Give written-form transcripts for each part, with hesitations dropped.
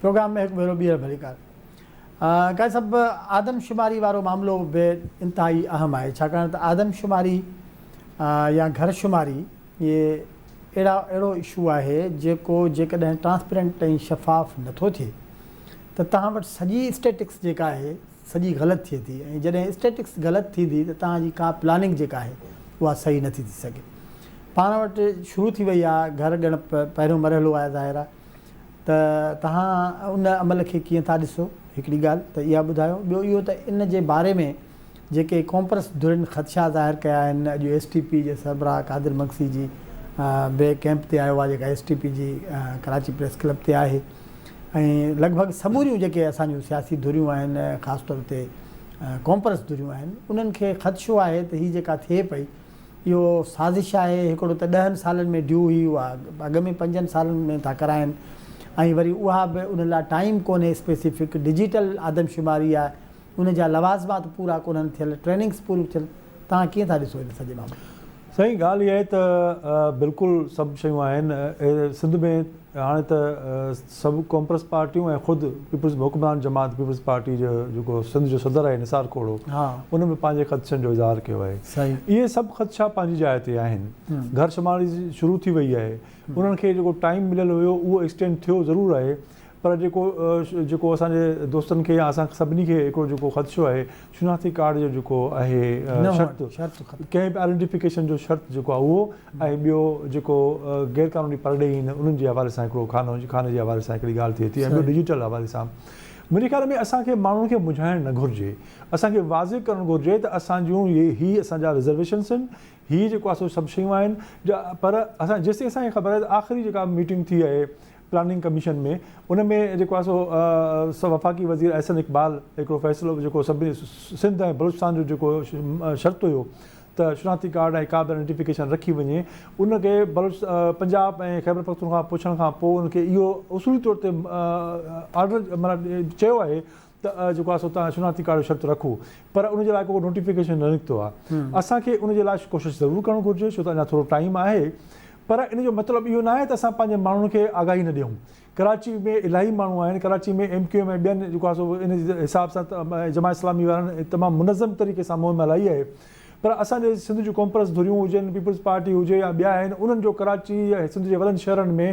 Programme ۾ هڪ ڀيرو ٻيهر ڀليڪار. قاضي صاحب آدمشماري وارو معاملو به انتهائي اهم آهي ڇاڪاڻ ته آدمشماري يا گهر شماري اهي اهڙا اهڙو اشو آهي جيڪو جيڪڏهن ٽرانسپيرنٽ ۽ شفاف نٿو ٿئي ته توهان وٽ سڄي اسٽيٽڪس جيڪا آهي سڄي غلط ٿئي ٿي ۽ جڏهن اسٽيٽڪس غلط ٿيندي ته توهان جي ڪا پلاننگ جيڪا آهي اها صحيح نٿي ٿي سگهي. پاڻ وٽ شروع ٿي وئي آهي گهر ڳڻپ پهريون مرحلو آهي ظاهر آهي ته توهان ان عمل کي ڪيئن ٿا ڏسو هڪڙي ڳالهه ته اها ٻڌايو ٻيو اهو ته ان جي باري ۾ جيڪي قومپرست ڌرين خدشا ظاهر ڪيا آهن اڄ ايس ٽي پي جي سربراهه قادر مگسي جي به ڪئمپ تي آيو آهي جيڪا ايس ٽي پي جي ڪراچي پريس ڪلب تي آهي ۽ لڳ ڀڳ سموريون جيڪي اسان جون سياسي ڌريون آهن خاص طور تي قومپرست ڌريون آهن انهن کي خدشو آهي ته هي جيڪا ٿئي پئي اهو سازش آهي هڪڙو ته ڏهن سالن ۾ ڊيو هئي اها اڳ ۾ پنجن سالن ۾ ٿا ڪرائن ۽ وري اها به ان لاء ٽائيم ڪونهي اسپيسيفڪ ڊجيٽل آدمشماري آهي ان جا لوازمات پورا ڪونهن ٿيل ٽريننگس پوريون ٿيل توهان ڪيئن ٿا ڏسو ان سڄي معاملي کي؟ سائين ڳالهه اها آهي ته بلڪل سڀ شيون آهن سنڌ ۾ هاڻي ته سڀ قومپرست پارٽيون ۽ خود پيپلز حڪمران جماعت پيپلز پارٽي جو جيڪو سنڌ جو صدر آهي نثار کوڙو ان به پنهنجي خدشن جو اظهار ڪيو آهي اهي سڀ خدشا پنهنجي جاء تي آهن گهر شماري شروع ٿي وئي آهي انهن کي جيڪو ٽائيم مليل هيو اهو ايڪسٽينڊ ٿيو ضرور آهي پر جيڪو جيڪو اسان جي دوستن کي يا اسان سڀني کي هڪڙو جيڪو خدشو آهي شناختي ڪارڊ جو جيڪو آهي شرط ڪنهن به آئيڊنٽيفڪيشن جو شرط جيڪو آهي اهو ۽ ٻيو جيڪو غير قانوني پرڏيهي آهن انهن جي حوالي سان هڪڙو خانو خاني جي حوالي سان هڪڙي ڳالهه ٿئي ٿي ۽ ٻيو ڊجيٽل حوالي سان منهنجي خيال ۾ اسان کي ماڻهن کي منجهائڻ نه گهرجي اسان کي واضح ڪرڻ گهرجي ته اسان جون هي اسان جا رزرويشنس آهن هي جيڪو آهي سو سڀ شيون آهن پر اسان جيستائين اسان کي خبر آهي ته آخري جيڪا ميٽنگ ٿي آهي پلاننگ ڪميشن ۾ ان ۾ جيڪو آهي سو وفاقي وزير احسن اقبال هڪڙو فيصلو جيڪو سڀني سنڌ ۽ بلوچستان جو جيڪو شرط هيو ته شناختي ڪارڊ ۽ ڪا به آئيڊنٽيفڪيشن رکي وڃي ان کي بلوچ پنجاب ۽ خيبر پختونخوا پڇڻ کان پوء ان کي اهو اصولي طور تي آرڊر معنيٰ چيو آهي ته جيڪو آهي سو توهان شناختي ڪارڊ جو شرط رکو پر ان جي لاء ڪو نوٽيفڪيشن نه نڪتو آهي اسان کي ان جي لاء ڪوشش ضرور ڪرڻ گهرجي ڇو ته اڃا ٿورو ٽائيم آهي پر ان جو مطلب اهو ناهي ته اسان پنهنجي ماڻهن کي آگاهي نه ڏيون. ڪراچي ۾ الاهي ماڻهو آهن، ڪراچي ۾ ايم ڪيو ايم ۽ ٻين جيڪو آهي سو ان جي حساب سان جماعت اسلامي وارن تمام منظم طريقي سان مهم هلائي آهي پر اسان جي سنڌ جون قومپرست ڌريون هجن، پيپلز پارٽي هجي يا ٻيا آهن انهن جو ڪراچي يا سنڌ جي وڏن شهرن ۾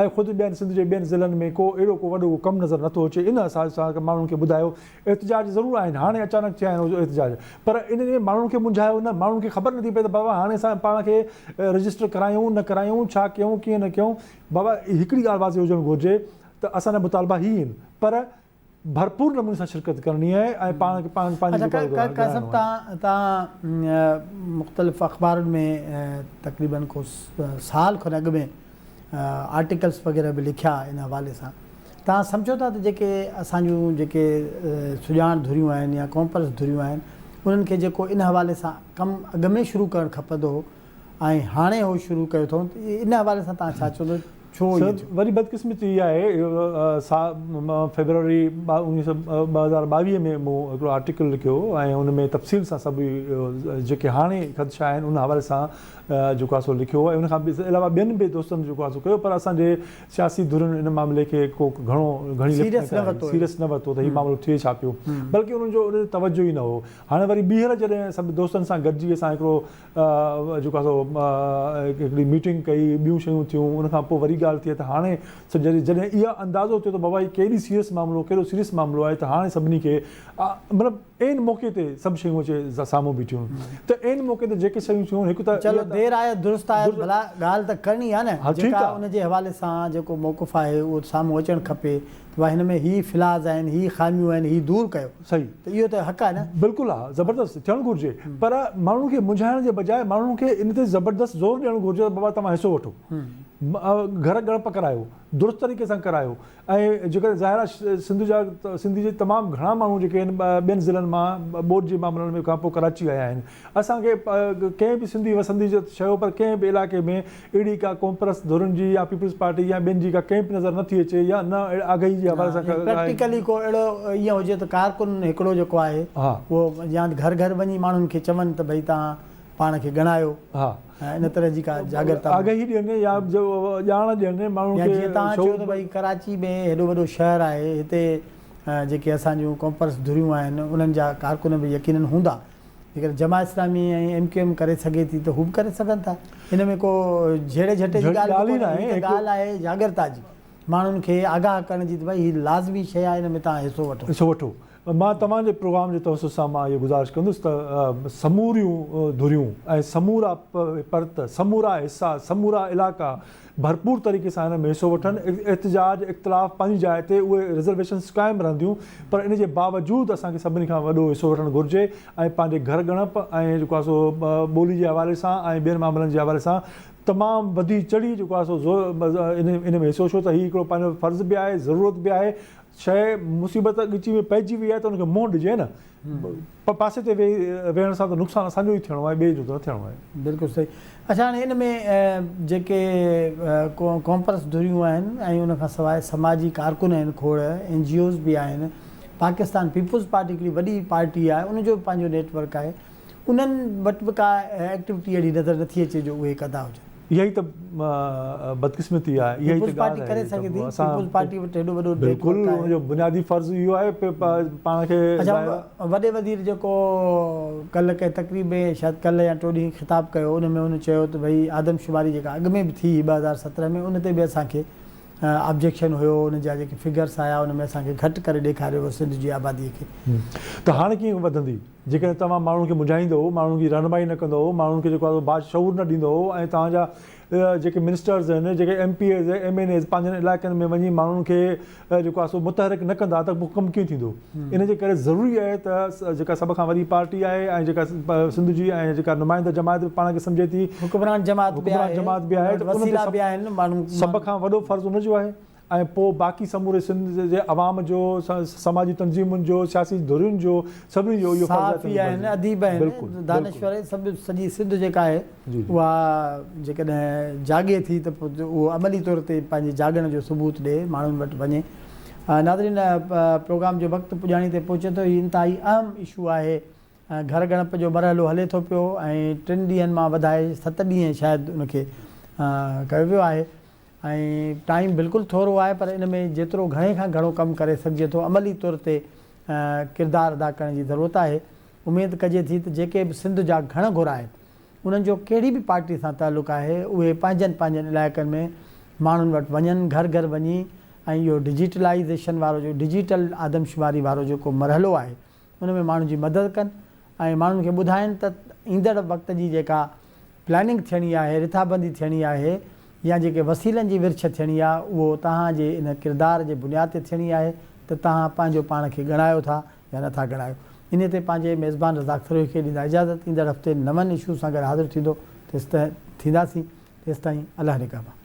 ۽ خود ٻين سنڌ جي ٻين ضلعن ۾ ڪو اهڙو ڪو وڏو ڪو ڪم نظر نٿو اچي ان حساب سان ماڻهن کي ٻڌايو احتجاج ضرور آهن هاڻي اچانڪ ٿيا آهن احتجاج پر ان ۾ ماڻهن کي منجهايو نه ماڻهن کي خبر نٿي پئي ته بابا هاڻي اسان پاڻ کي رجسٽر ڪرايون نه ڪرايون ڇا ڪيون ڪيئن نه ڪيون بابا هڪڙي ڳالهه واضح هجڻ گهرجي ته اسان جا مطالبا هي آهن پر ڀرپور نموني سان شرڪت ڪرڻي آهي ۽ پاڻ کي پاڻ پنهنجي اڇا قاسم تان تان مختلف اخبارن ۾ تقريبن ڪو سال کن اڳ ۾ آرٽيڪلس وغيره به لکيا ان حوالي سان توهان سمجهو ٿا ته جيڪي اسان جون جيڪي سڄاڻ ڌريون آهن يا قومپرست ڌريون آهن انهن کي جيڪو ان حوالي سان ڪم اڳ ۾ شروع ڪرڻ کپندو هو ۽ هاڻي هو شروع ڪيو اٿئون ته ان حوالي سان توهان ڇا چوندو ڇو ائين ٿيو؟ وڏي بدقسمتي اها آهي فيبروري 2022 ۾ مون هڪڙو آرٽيڪل لکيو هو ۽ ان ۾ تفصيل سان سڀ جيڪي هاڻي خدشا آهن ان حوالي سان جيڪو آهي سو لکيو هو ۽ ان کان علاوه ٻين به دوستن جيڪو آهي سو ڪيو پر اسان جي سياسي ڌرين ان معاملي کي ڪو گهڻو گهڻي سيريس نه ورتو سيريس نه ورتو ته هي معاملو ٿئي ڇا پيو بلڪه انهن جو ان تي توجه ئي نه هو هاڻي وري ٻيهر جڏهن سڀ دوستن سان گڏجي اسان هڪڙو جيڪو آهي سو هڪڙي ميٽنگ ڪئي ٻيون شيون ٿيون ان کان پوء وري ڳالهه ٿي ته هاڻي جڏهن اها اندازو ٿيو ته بابا هي ڪيڏي سيريس معاملو ڪيڏو سيريس معاملو آهي ته هاڻي سڀني کي مطلب عين موقعي تي سڀ شيون اچي سامهون بيٺيون ته عين موقعي تي جيڪي شيون ٿيون هڪ ته چلو دير آيد درست آيد ڀلا ڳالهه ته ڪرڻي آهي نه جيڪا ان جي حوالي سان جيڪو موقف آهي اهو سامهون اچڻ کپي ته ڀاء هن ۾ هي فلاز آهن هي خاميون آهن هي دور ڪيو صحيح ته اهو ته حق آهي نه. بلڪل ها زبردست ٿيڻ گهرجي پر ماڻهن کي منجهائڻ جي بجاء ماڻهن کي ان تي زبردست زور ڏيڻ گهرجي ته بابا توهان حصو وٺو گهر ڳڻپ ڪرايو درست طريقي سان ڪرايو ۽ جيڪڏهن ظاهر آهي سنڌ جا سنڌ جي تمام گهڻا ماڻهو جيڪي آهن ٻين ضلعن مان ٻوڏ جي معاملن ۾ کان پوء ڪراچي آيا آهن اسان کي ڪنهن به سنڌي وسندي جو چيو پر ڪنهن به علائقي ۾ اهڙي ڪا قومپرست ڌرين جي يا پيپلز پارٽي يا ٻين جي ڪا ڪئمپ نظر نه ٿي اچي يا نه آگاهي جي حوالي سان پريڪٽيڪلي ڪو اهڙو ائين هجي ته ڪارڪن هڪڙو جيڪو آهي اهو يا گهر گهر وڃي ماڻهن کي چون ته ڀئي توهان. پاڻ کي ڳڻايو. ها. ان طرح جي ڪا جاڳرتا. آگاهي ڏين يا ڄاڻ ڏين ماڻهن کي. يا جيئن توهان چيو ته ڀئي ڪراچي ۾ هيڏو وڏو شهر آهي هتي جيڪي اسان جون قومپرست ڌريون آهن انهن جا ڪارڪن به يقينن هوندا. جيڪڏهن Jamaat Islami ۽ M Q M ڪري سگهي ٿي ته هو به ڪري سگهن ٿا. ان ۾ ڪو جهيڙي جهٽي جي ڳالهه به ڪونهي. هي ته ڳالهه آهي جاڳرتا جي. ماڻهن کي آگاهه ڪرڻ جي ته ڀائي هي لازمي شيء آهي ان ۾ توهان حصو وٺو. حصو وٺو. مان توهان جي پروگرام جي توسط سان مان اهو گذارش ڪندس ته سموريون ڌريون ۽ سمورا پرت، سمورا حصا، سمورا علائقا ڀرپور طريقي سان ان ۾ حصو وٺن، احتجاج، اختلاف پنهنجي جاء تي اهي رزرويشنز قائم رهنديون پر ان جي باوجود اسان کي سڀني کان وڏو حصو وٺڻ گهرجي ۽ پنهنجي گهر ڳڻپ ۽ جيڪو آهي سو ٻولي جي حوالي سان ۽ ٻين معاملن جي حوالي سان تمام وڌي چڙهي جيڪو آهي سو ان ۾ حصو ڇو ته هي هڪڙو پنهنجو فرض به آهي ضرورت به آهي شيء مصيبت ڳچي ۾ پئجي وئي آهي ته ان کي منهن ڏجي نه پر پاسي تي ويهي ويهڻ سان ته نقصان اسان جو ئي ٿيڻو آهي ٻئي جو ته نه ٿيڻو آهي. بلڪل صحيح اڇا هاڻي ان ۾ جيڪي قومپرست ڌريون آهن ۽ ان کان سواء سماجي ڪارڪن آهن کوڙ اين جي اوز به آهن پاڪستان پيپلز پارٽي هڪڙي وڏي پارٽي آهي ان جو به پنهنجو نيٽ ورڪ آهي انهن وٽ به ڪا ايڪٽيوٽي اهڙي نظر نٿي اچي جو اهي ڪندا هجن. اها ئي ته بدقسمتي آهي، اها ئي ته پيپلز پارٽي ڳالهه ڪري آهي سگهي ته ٿي، اسان پيپلز پارٽي وٽ هيڏو وڏو نيٽ بلڪل ورڪ ان آهي. جو بنيادي فرض اهو آهي پاڻ کي اڇا ظاهر آهي. وڏي وزير جيڪو ڪلهه ڪنهن تقريب ۾ شايد ڪلهه يا ٽيون ڏينهن خطاب ڪيو ان ۾ هن چيو ته ڀئي آدمشماري جيڪا اڳ ۾ به ٿي هئي 2017 ۾ ان تي به اسان کي آبجيڪشن هيو ان جا جيڪي فگرس آيا ان ۾ اسان کي گهٽ ڪري ڏيکاريو ويو سنڌ جي آبادي کي. ته هاڻي ڪيئن وڌندي؟ جيڪڏهن توهان ماڻهن کي منجهائيندؤ، ماڻهن کي رهنمائي نه ڪندؤ، ماڻهن کي جيڪو آهي سو باشعور نه ڏيندؤ ۽ توهان جا جيڪي منسٽرز آهن، جيڪي M P As, M N As پنهنجن علائقن ۾ وڃي ماڻهن کي جيڪو آهي سو متحرڪ نه ڪندا ته پوء ڪم ڪيئن ٿيندو؟ ان جي ڪري ضروري آهي ته جيڪا سڀ کان وڏي پارٽي آهي ۽ جيڪا سنڌ جي ۽ جيڪا نمائنده جماعت به پاڻ کي سمجهي ٿي، حڪمران جماعت به حڪمران آهي، جماعت به آهي ان ته وٽ ان تي وسيلا به آهن، ماڻهو سڀ کان وڏو فرض ان جو آهي ۽ پوء باقي سموري سنڌ جي عوام جو، سماجي تنظيمن جو، سياسي ڌرين جو، سڀني جو اهو فرض آهي صحافي آهن، اديب آهن، بلڪل دانشور آهن، سڀ سڄي سنڌ جيڪا آهي اها جيڪڏهن جاڳي ٿي ته پوء اهو عملي طور تي پنهنجي جاڳڻ جو ثبوت ڏئي ماڻهن وٽ وڃي. ناظرين پروگرام جو وقت پڄاڻي تي پهچي ٿو، هي انتهائي اهم اشو آهي، گهر ڳڻپ جو مرحلو هلي ٿو پيو ۽ ٽن ڏينهن مان وڌائي ست ڏينهن شايد ان کي ڪيو ويو آهي. ۽ ٽائيم بلڪل ٿورو آهي پر ان ۾ جيترو گهڻي کان گهڻو ڪم ڪري سگهجي ٿو عملي طور تي ڪردار ادا ڪرڻ جي ضرورت آهي اميد ڪجي ٿي ته جيڪي به سنڌ جا گهڻ گهر آهن انهن جو ڪهڙي به پارٽي سان تعلق آهي اهي پنهنجن پنهنجن علائقن ۾ ماڻهن وٽ وڃن گهر گهر وڃي ۽ اهو ڊجيٽلائيزيشن وارو جو ڊجيٽل آدمشماري وارو جيڪو مرحلو آهي ان ۾ ماڻهن جي مدد ڪن ۽ ماڻهن کي ٻڌائن ته ايندڙ وقت جي جيڪا پلاننگ ٿيڻي آهي، رٿابندي ٿيڻي آهي يا جيڪي وسيلن جي ورڇ ٿيڻي آهي اهو توهان جي ان ڪردار جي بنياد تي ٿيڻي آهي ته توهان پنهنجو پاڻ کي ڳڻايو ٿا يا نه ٿا ڳڻايو. انهي تي پنهنجي ميزبان رزاق سروهي کي ڏيندا اجازت ايندڙ هفتي نون اشوز سان گڏ حاضر ٿيندو تيستائين ٿينداسين تيستائين الله نگهبان.